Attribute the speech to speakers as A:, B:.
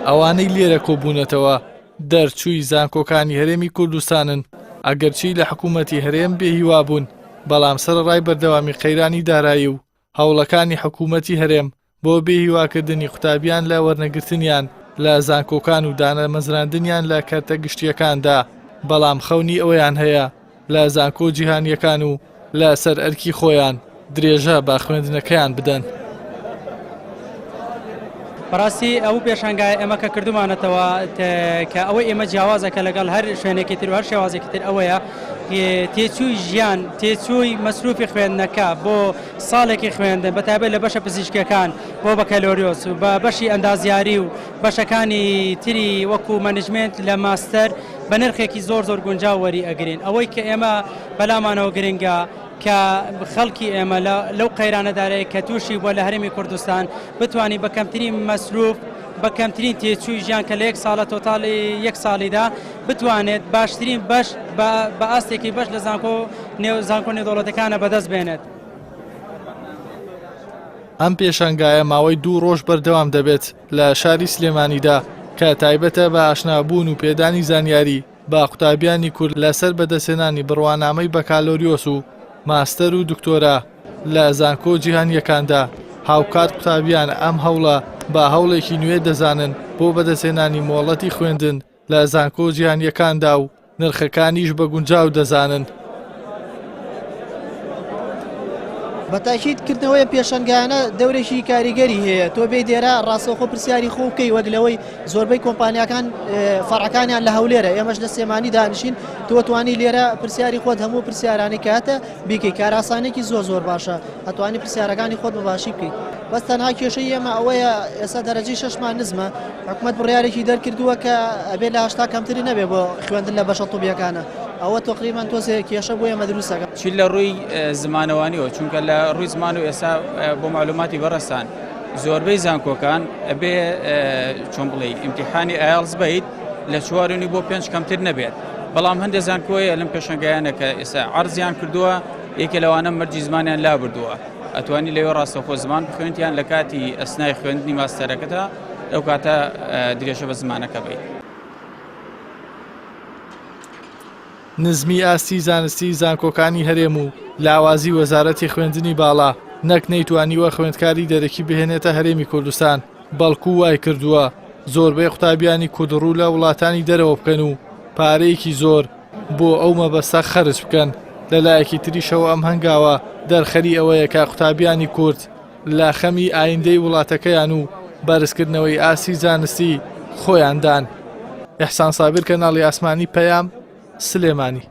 A: ئەوانەی لێرە کۆبوونەتەوە دەرچووی زانکۆکانی هەرێمی کوردستانن، ئەگەرچی لە حکوومەتی هەرێم بێهیوا بوون، بەڵام سەرەڕای بەردەوامی قەیرانی دارایی و هەوڵەکانی حکوومەتی هەرێم بۆ بێهیواکردنی قوتابیان لە وەرنەگرتنیان لە زانکۆکان و دانەمەزراندنیان لە کەرتە گشتییەکاندا، بەڵام خەونی ئەوەیان هەیە لە زانکۆ جیهانییەکان و لە سەر ئەرکی خۆیان درێژە بە خوێندنەکەیان بدەن.
B: بەڕاستی ئەو پێشانگایە ئێمە کە کردومانەتەوە کە ئەوەی ئێمە جیاوازە کە لەگەڵ هەر شوێنێکی تر و هەر شێوازێکی تر ئەوەیە تێچووی ژیان تێچووی مەسروفی خوێندنەکە بۆ ساڵێکی خوێندن بە تایبەت لە بەشە پزیشکیەکان بۆ بەکەلۆریۆس و بە بەشی ئەندازیاری و بەشەکانی تری وەکو مەنجمێنت لە ماستەر بە نرخێکی زۆر زۆر گونجاو وەری ئەگرین ئەوەی کە ئێمە بەلامانەوە گرنگە کە خەڵکی ئێمە لەو قەیرانەدارەیە کە تووشی بووە لە هەرێمی کوردستان بتوانین بە کەمترین مەسروف بە کەمترین تێچووی ژیان کە لە یەک ساڵە تۆتاڵی یەک ساڵیدا بتوانێت باشترین بەش بە ئاستێکی بەش لە زانکۆ نێو زانکۆ نێودەوڵەتەکانە بەدەست بێنێت.
A: ئەم پێشانگایە ماوەی دوو ڕۆژ بەردەوام دەبێت لە شاری سلێمانیدا کە تایبەتە بە ئاشنابوون و پێدانی زانیاری بە قوتابیانی کورد لەسەر بەدەستهێنانی بڕوانامەی بەکالۆریۆس و ماستەر و دکتۆرا لە زانکۆ جیهانییەکاندا، هاوکات قوتابیان ئەم هەوڵە بە هەوڵێکی نوێ دەزانن بۆ بەدەستهێنانی مۆڵەتی خوێندن لە زانکۆ جیهانییەکاندا و نرخەکانیش بە گونجاو دەزانن.
C: بە تاکید کردنەوەی ئەم پێشەنگایانە دەورێکی کاریگەری هەیە تۆ بێی دێرە ڕاستەوخۆ پرسیاری خۆ بکەی وەک لەوەی زۆربەی کۆمپانیاکان فەرعەکانیان لە هەولێرە ئێمەش لە سلێمانی دانیشین تۆ توانی لێرە پرسیاری خۆت هەموو پرسیارانی کە هەتە بیکەی کاراسانێکی زۆر زۆر باشە ئەتوانی پرسیارەکانی خۆت بە باشی بکەیت بەس تەنها کێشەی ئێمە ئەوەیە ئێستا دەرەجەی شەشمان نزمە حکومەت بڕیارێکی دەرکردووە کە ئەبێ لە 80 کەمتری نەبێ بۆ خوێندن لە بەشە طوبیەکانە ئەوە تقریبان تۆزێ کێشە بۆ ئێمە دروستەکە
D: چی لە ڕووی زمانەوانیەوە چونکە لە ڕووی زمان و ئێستا بۆ معلوماتی بەڕێزتان زۆربەی زانکۆکان ئەبێ چۆن بڵێ ئیمتیحانی ئایەڵس بیت لە چوارونی بۆ پێنج کەمتر نەبێت بەڵام هەندێک زانکۆیە لەم پێشنگایانە کە ئێستا عرضیان کردووە یەکێ لەوانە مەرجی زمانیان لابردووە ئەتوانی لەوێ ڕاستەوخۆ زمان بخوێنیت یان لە کاتی ئەسنای خوێندنی ماستەرەکەتا لەو کاتە درێژە بە زمانەکە بەیت.
A: نزمی ئاستی زانستی زانکۆکانی هەرێم و لاوازی وەزارەتی خوێندنی باڵا نەک نەیتوانیوە خوێندکاری دەرەکی بهێنێتە هەرێمی کوردستان، بەڵکو وایکردووە زۆربەی قوتابیانی کورد ڕوو لە وڵاتانی دەرەوە بکەن و پارەیەکی زۆر بۆ ئەو مەبەستە خەرج بکەن، لە لایەکی تریشەوە ئەم هەنگاوە دەرخەری ئەوەیە کە قوتابیانی کورد لە خەمی ئایندەی وڵاتەکەیان و بەرزکردنەوەی ئاستی زانستی خۆیاندان. ئیحسان سابیر کەناڵی ئاسمانی پەیام، سلێمانی.